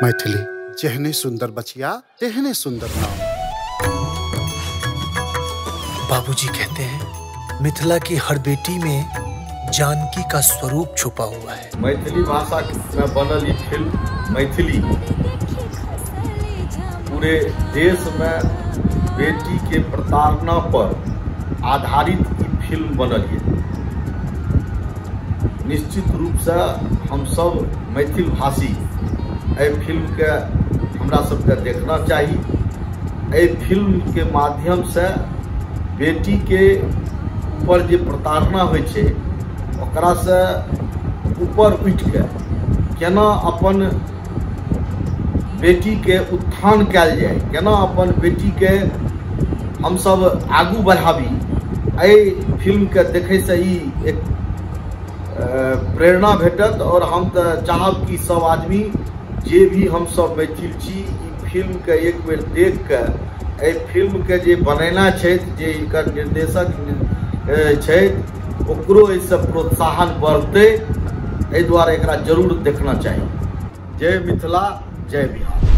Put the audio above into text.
मैथिली जेहने सुंदर बचिया तेहने सुंदर नाम। बाबूजी कहते हैं मिथिला की हर बेटी में जानकी का स्वरूप छुपा हुआ है। मैथिली भाषा में बनल ई फिल्म मैथिली पूरे देश में बेटी के प्रताड़ना पर आधारित ई फिल्म बनल है। निश्चित रूप से हम सब मैथिल भाषी एहि फिल्म के हमरा सबके देखना चाही। एहि फिल्म के माध्यम से बेटी के ऊपर जे प्रताड़ना होइ छै ओकरा से ऊपर उठि के केना अपन बेटी के उत्थान कयल जाय, केना अपन बेटी के हम सब आगू बढ़ाबी, एहि फिल्म के देखै से ई एक प्रेरणा भेटत। और हम तऽ चाहब कि सब आदमी जे भी हम सब मैथिल छी ई फिल्म के एक बेर देख के एहि फिल्म के जे बनेना छथि, जे एकर निर्देशक छथि, ओकरो एहिसँ प्रोत्साहन बढ़तै। एहि दुआरे एकरा जरूर देखना चाही। जय मिथिला, जय बिहार।